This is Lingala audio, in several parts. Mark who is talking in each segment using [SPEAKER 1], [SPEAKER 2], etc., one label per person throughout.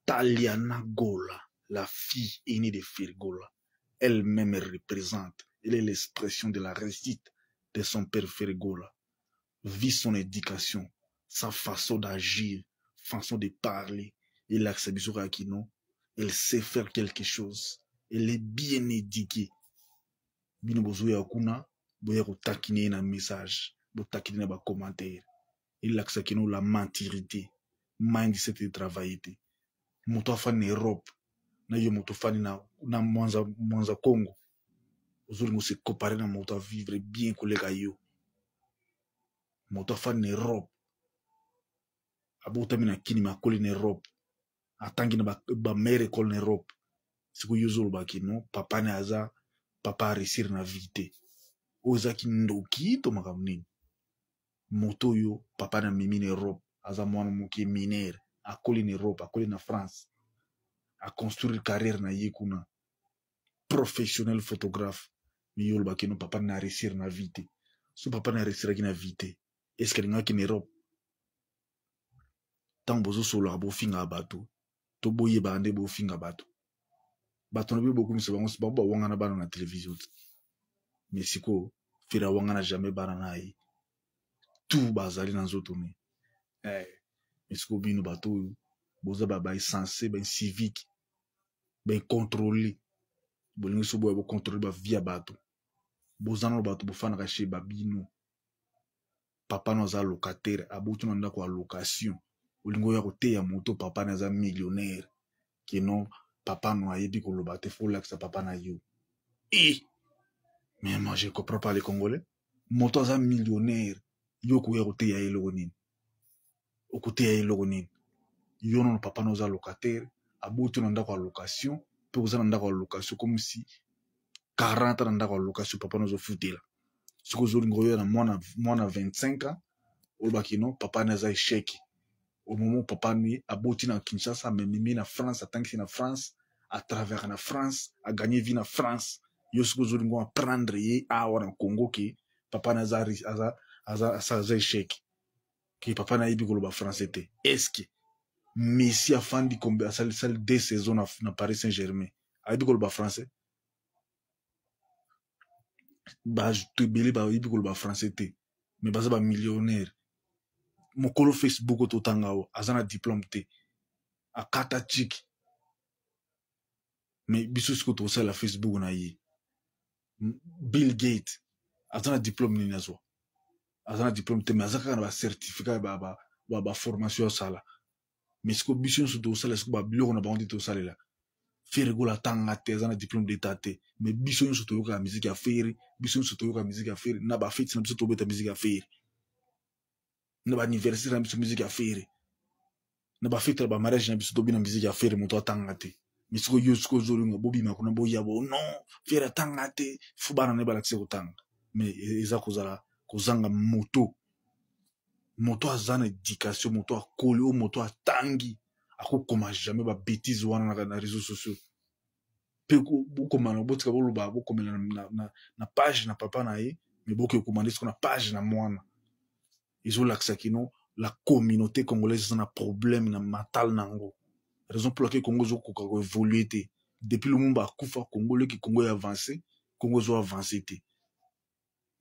[SPEAKER 1] Taliana Gola, la fille aînée de Fergola, elle-même représente, elle est l'expression de la réussite de son père Fergola. Vit son éducation, sa façon d'agir, façon de parler, et kino, elle sait faire quelque chose. Elle est bien éduquée. Bino bozoya kuna, boya kotakine na message, botakine na ba commentaire. Elakisa kino la maturité, mindset de travail te. Moto afandi na Europe, na yo moto ofandi na Mwanza, Mwanza Congo, ozolinga ose comparer na moto avivre bien koleka yo. Moto afandi na Europe, abotami na Kini, makoli na Europe, atangi na ba meilleure école na Europe. Sikoyo yo ozoloba kino papa ne aza papa aréussir na vie te. Oyo ezalaki ndoki to makambo nini? Moto oyo papa na mimi na Europe, aza mwana moke minere, akoli na Europe, akoli na France, aconstruire carrière na ye kuna, professionnel photographe. Mais yo olobaki no papa na réussir na vie te. So papa na réussiraki na vie te, est ce que alingaki na Europe? Ntango bozosololaka bofingaka bato, to boyebaka nde bofinga bato. Bato na bino bokumisa bango, bango bawangana bana na télévision te. Mais sikoyo Ferre awangana jamais bana na ye, tout bazali na nzoto ne. Mais sikoyo bino bato oyo boza bainsensé, baincivique, baincontrôlé, bolingi so boya bocontrôle bavie ya bato. Boza nano bato bofandaka chez babino, papa no aza locataire, aboti na ndako ya location, olingi oya koteya moto papa na aza millionnaire, kino papa no ayebi koloba te, fo olakisa papa na yo. E mais moi je comprends pas les Congolais. Moto aza millionnaire, yo koya koteya ye eloko nini? Okoteya ye eloko nini? Yo nono papa no oza locataire, aboti na ndako ya location, mpe oza na ndako ya location comme si 40 na ndako ya location papa no ozofutela. Soki ozolinga oyo na mwana, mwana 25 ans, olobaki no papa ne aza échec. Au moment papa ne aboti na Kinshasa, amemimi na France, atangisi na France, atravers na France, aganye vie na France, yo soki ozolinga apprendre ye awa na Congo ke papa ne aza, aza, aza, aza, aza échec, ke papa ne ayebi koloba français te. Est-ce que Messi afandi kombe, asali sali deux saisons na Paris Saint-Germain, ayebi koloba français? Bato ebele bayebi koloba français te, mais baza bamillionnaire. Mokolo Facebook oyo totanga awa aza na diplôme te, akata chiki. Mais biso sikoyo tokosalela Facebook na ye. Bill Gates aza na diplôme nini azwa? Aza na diplôme te, mais aza kaka na bacertificat ya baformation asala. Mais sikoyo biso nyonso tokosala sikoyo babiloko na bango te tosalela. Ferre Gola atanga te, aza na diplôme d'état te, mais biso nyonso toyokaka miziki ya Ferre, biso nyonso toyokaka miziki ya Ferre na bafeti na biso, tobeta miziki ya Ferre na baanniversaire na biso, miziki ya Ferre na bafete na bamariage na biso, tobina miziki ya Ferre. Moto atanga te, mais sikoyo yo sikoyo ozolinga bobima kuna, boya bo non, Ferre atanga te, fo bana na ye balakisi kotanga. Mais eza kozala kozanga moto. Moto aza na éducation, moto akoli, oyo moto atangi, akokoma jamais babêtise wana na réseaux sociaux. Mpe bokomana, botika boloba, bokomela na page na papa na ye, mais boke okoma nde siko na page na mwana. Ezolakisa kino la communauté congolaise eza na problème na mental nango, raison pour laquelle Congo ezokoka koévolue te. Depuis Lumumba akufa, Congo leki Congo eavance, Congo ezo avance te.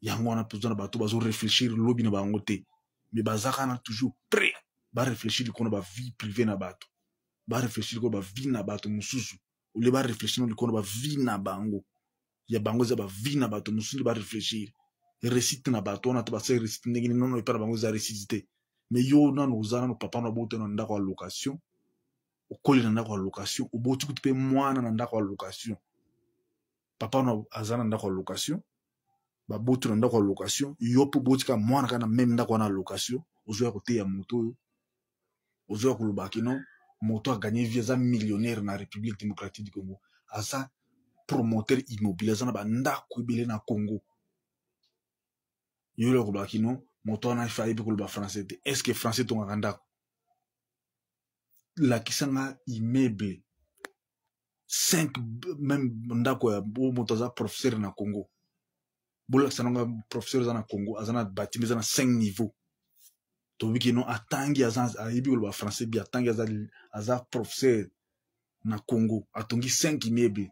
[SPEAKER 1] Yango wana mpenza na bato bazoréfléchir lobi na bango te, mais bazaka na toujours prêt baréfléchir likolo na bavie privé na bato, baréfléchir likolo bavie na bato mosusu, olie baréfléchir likolo na bavie na bango. Ya bango eza bavie na bato mosusu nde baréfléchir réussite na bato wana te. Basala réussite ndenge nini? Nono epai na bango eza réussite te. Mais yo nano oza nano papa na obota na ndako ya location, okoli na ndako ya location, oboti kutu mpe mwana na ndako ya location. Papa na aza na ndako ya location, baboti na ndako ya location, yo mpe obotika mwana kaka na même ndako wana ya location. Ozoya koteya moto oyo, ozoya koloba kino moto aganye vie, aza millionnaire na République démocratique du Congo, aza promoteur immobilier, aza na bandako ebele na Congo. Yo oyo koloba kino moto wana ifa ayebi koloba français te. Est ce que français etongaka ndako? Lakisanga immeuble 5, même ndako ya moto aza professeur na Congo. Bolakisa nanga professeur aza na Congo, aza na bâtiment eza na 5 niveau. Toyebi ke non, atangi, aza ayebi koloba français bien, atangi, aza professeur na Congo, atongi 5 immeuble.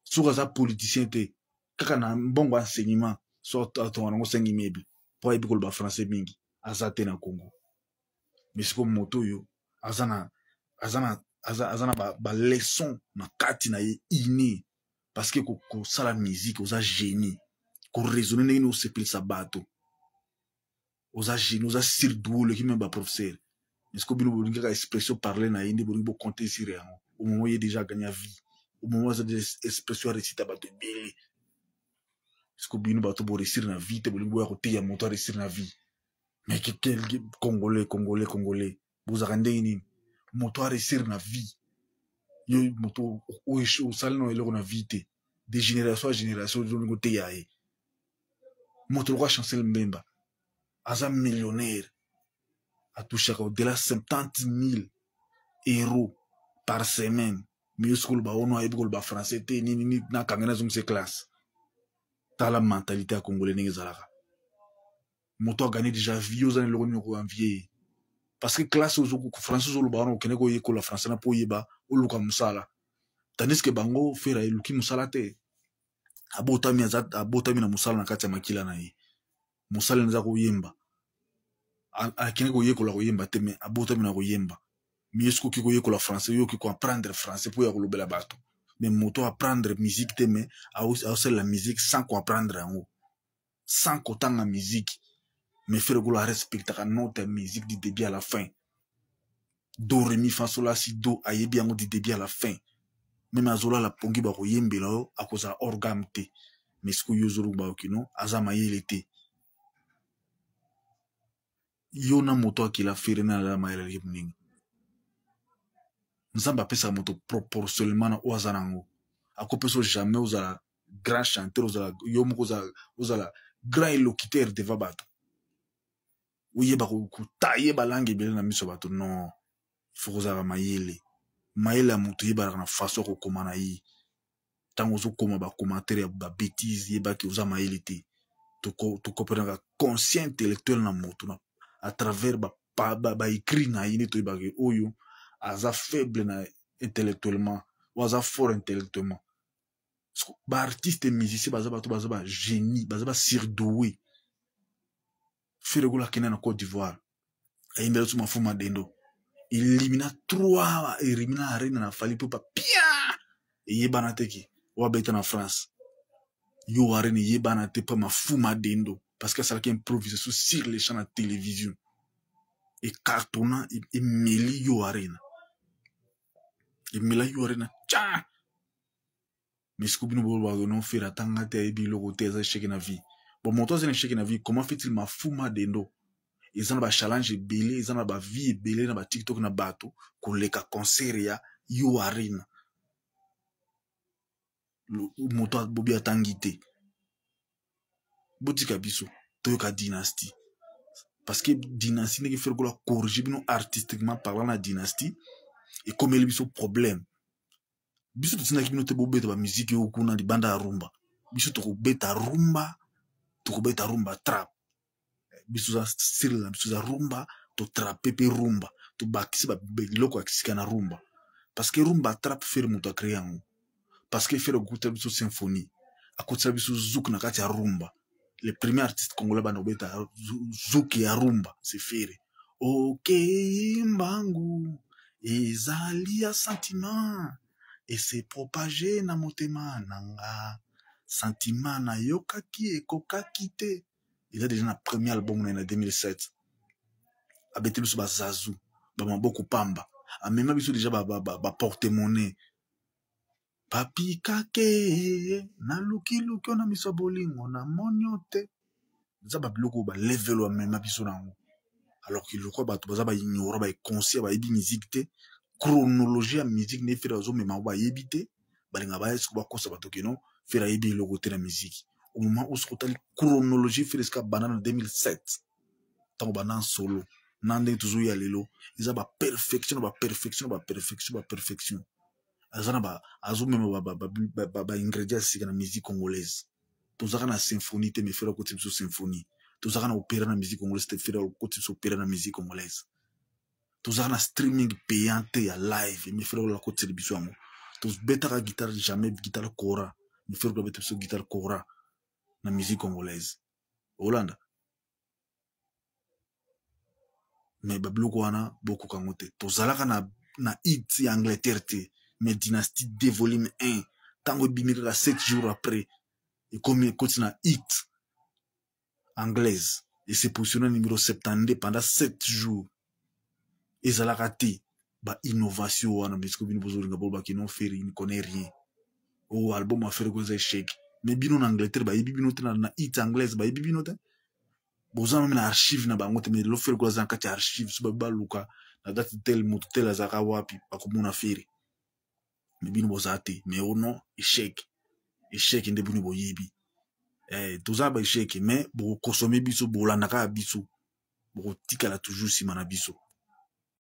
[SPEAKER 1] Soki aza politicien te, kaka na mbongo enseignement, so atonga nango 5 immeuble mpo ayebi koloba français mingi, aza te na Congo. Mais sikoyo moto oyo aza na baleçon ba na kati na ye inné, parce que kosala musique, oza génie, koraisonner ndenge nini osepelisa bato, oza génie, oza surdoué, oleki même baprofesseur. Mais sikoyo bino bolingi kaka expression parler na ye nde bolingi bocompter sur yango. Au moment ye déjà agagna vie, au moment aza déjà expression aréussite bato ebele. Sikoyo bino bato boréussir na vie te, bolingi boya koteya moto aréussir na vie. Mais quel Congolais, Congolais, Congolais, bozalaka ndenge nini? Moto aréussir na vie, yo moto oyo osali na eloko na vie te, de génération à génération olingi oteya ye. Moto lokola Chancel Mbemba aza millionnaire, atouchaka au-delà 70 000 euros par semaine, mais yo soki oloba ono ayebi koloba français te, nini nini, nakanga nazongisa classe. Tala mentalité ya Congolais ndenge ezalaka. Moto agagner déjà vie, oza na eloko nini okoenvier ye? Parce que classe français ozoloba wana, okende koyekola français na mpo oyeba oluka mosala, tandis que bango, Ferre eluki mosala te. Abotami, abotami na mosala na kati ya makila na ye. Mosala eza koyemba. Akende koyekola koyemba te, mais abotami na koyemba. Mais ye soki okoki koyekola français, yo okoki koapprendre français mpo ya kolobela bato. Mais moto apprendre musique te, mais aosalela musique sans koapprendre yango, sans kotanga musique. Mais Ferre Gola arespectaka note ya musique du début à la fin. Do, ré, mi, fa, sol, la, si, do, ayebi yango du début à la fin. Même azolala pongi, bakoyembela oyo akozala orgame te. Mais sikoyo yo ozoloba okino aza mayele te. Yo na moto akela Ferre na alala mayele aleki moninga. Nzambe apesaka moto proportionnellement na oyo aza nango. Akopesa jamais ozala grand chanteur, ozala yo moko ozala grand élocuteur devant bato, oyeba kotaye balangue ebele na miso ya bato. Non, faut kozalaka mayele. Mayele ya moto oyebalaka na façon ya kokoma na ye. Ntango ozokoma bacommentaire ya babêtises, yebaki oza mayele te. Tokomprenaka conscient intellectuel na moto à travers baécrit na ye nde toyebaka oyo aza faible na intellectuellement, oyo aza fort intellectuellement. Baartiste musicien baza bato baza bagénie, baza basurdoué. Ferre Gola akende na Côte d'Ivoire, ayembela so Mafuma Dendo, elimina 3, elimina Arena na Fally mpo papia eyebana te ke oyo abeta na France. Yo Arena eyebana te mpo Mafuma Dendo, parce que asalaki improvisation sur les champs na télévision, ecartonna, emeli yo Arena, emela yo Arena tcha. Mais sikoyo bino bolobaka non, Ferre atanga te, ayebi eloko te, aza échec na vie. Bon, moto aza na échec na vie, comment fait-il Mafuma Dendo eza na bachallenge ebele, eza na bavie ebele na baTikTok na bato koleka concert ya yo Arena? Moto bobi atangi te. Botika biso toyoka Dynastie, parce que Dynastie, ndenge Ferre Gola corrige bino artistiquement parlant na Dynastie, ekomeli biso problème. Biso totindaki bino te bobeta bamusique oyo kuna libanda ya rumba. Biso tokobeta rumba, tokobeta rumba trap. Biso za style na biso za rumba, totrape mpe rumba, tobakisi biloko ya sika na rumba, parce que rumba trap, Ferre moto acréer yango, parce que Ferre akokutela biso symphonie, akotisa biso zouk na kati ya rumba. Le premier artiste congolais banda kobeta zouk ya rumba, c'est Ferre. Okei mbangu, ezali ya sentiment ese propage na motema na nga, sentiment nayokaki ekokaki te. Eza déjà na premier album na ye na 2007. Abeti biso bazazu, bamaboko pamba, amema biso déjà baporte-monnaie, papi kake nalukiluki yo na miso ya bolingo, namoni yo te. Eza babiloko oyo balevel oyo amema biso na yango, alors que lokwa bato baza baignorant, bainconscient, bayebi musique te, chronologie ya musique nde Ferre azomema yango bayebi te. Balingaka baya siko bakosa bato keno Ferre ayebi eloko te na musique. Au moment où soki otali chronologie, Ferre esika banda na 2007, ntango banda solo na ndenge tozoya lelo, eza baperfection na baperfection na baperfection, baperfection. Aza na azomema baingrédient ya sika na musique congolaise. Tozalaka na symphonie te, mais Ferre akoti biso symphonie. Tozalaka na opéra na musique congolaise te. Ferre akoti biso opéra na musique congolaise. Tozalaka na streaming payant te ya live, mais Ferre Gola akotiseli biso yango. Tobetaka guitare jamais guitare kora, mais Ferre Gola abeta biso guitare kora na musique congolaise. Olanda mais babiloko wana bokoka yango te. Tozalaka na hit ya Angleterre te, mais Dynastie 2 volume 1, ntango ebimi kaka 7 jours après, ekomi ekoti na hit anglaise et se positionne numéro 72 pendant 7 jours. Ezalaka te bainnovation wana. Mais sikoyo bino bozolinga bolobaki non, Ferre ne connaît rien, o album ya Ferre eza échec. Mais bino na Angleterre bayebi bino te, na hit anglaise bayebi bino te, boza même na archive na bango te. Mais lelo Ferre aza na kati ya archive. So babi baluka na date tel, moto tel azalaka wapi, bakomona Ferre. Mais bino boza te. Mais o non, échec, échec nde bino boyebi. Toza ba échec, mais bokokonsome biso, bolandaka ya biso, bokotikala toujours nsima na biso.